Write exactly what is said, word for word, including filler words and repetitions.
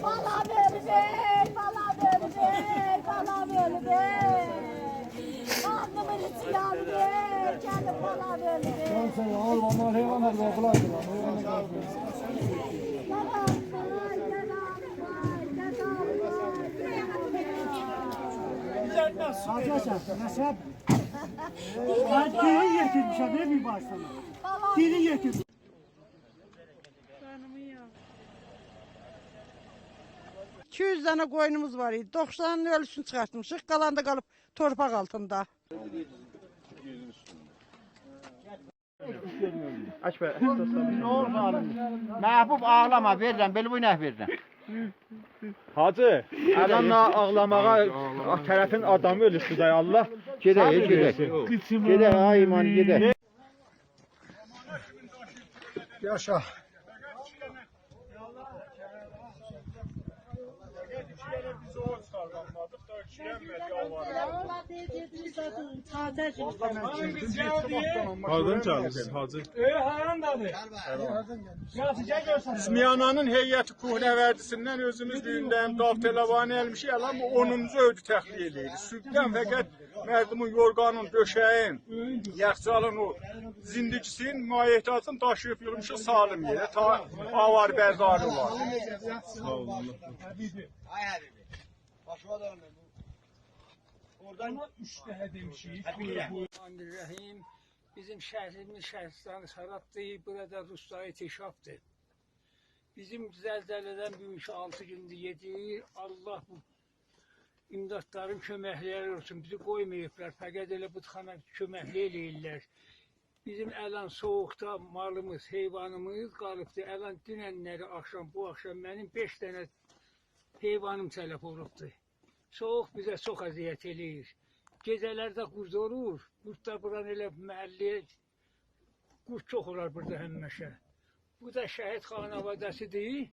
بالا بؤلوبور، بالا بؤلوبور، بالا بؤلوبور. قارنیمین ایچی یانیر، گلیب بالا بؤلوبور. سن، سن، آل، آل، حیوان، آل، بولاق، بولاق، حیوان، آل. گل، آل، آل، گل، آل، آل، گل، آل، آل. حاجی حسن، نسب. من گؤیو یئتیرمیشم، ائ، بیر باشدان. دیلی یئتیر. ایکی یوز دنه قویونوموز وار ایدی. دوخسانین اؤلوسونو چیخارتمیشیق، قالان دا قالیب تورپاق آلتیندا. اکبر، محبوب، آغلاما، وئریرم، بئله بو نه وئریرم. حاجی، الان دا آغلاماغا طرفین آدامی اؤلوبدور دا، الله گئدک، سبر گئدک. وئرسین. گئدک، آی ایمان، گئدک. یاشا. هاردان گلیرسن، حاجی؟ ائ، هاراندادیر؟ یاخشی، گل گؤرسن. بیز میانانین هیئت کوهنوردی‌سیندن اؤزوموز بو گوندن داوطلبانه گلمیشیک. الان بو اونونجو ائودور تخلیه ائله‌ییریک. صبحدن فقط مردومون یورغانین، دؤشه‌یین، یخچالین، او زندگی‌سینین، مایع احتیاجینی داشیییب یولموشوق سالم یئره، تا آواره‌برداری اولار. ساغ اولون. آی حبیبی، باشیوا دؤنوم من. اورادان اونا اوچ دفعه دئمیشیک. الرحمن الرحیم. بیزیم شهریمیز شهرستان سرحددیر، بورادا روستای تشافدیر. بیزیم زلزله‌دن بو ایکی آلتی گوندور گئدیر. الله بو امدادلارین کؤمکلری اولسون. بیزی قویماییبلار. فقط ائله بوتخانا کؤمکلیک ائله‌ییرلر. بیزیم الان سویوقدا مالیمیز، حیوانیمیز قالیبدی. الان دوننلری آخشام، بو آخشام منیم بئش دنه حیوانیم تلف اولوبدو. سویوق بیزه چوخ اذیت ائله‌ییر. گئجه‌لرده قورد اولور. قورد دا بوران ائله محله‌یه، قورد چوخ اولار بورادا همیشه. بو دا شهید خانواده‌سیدیر.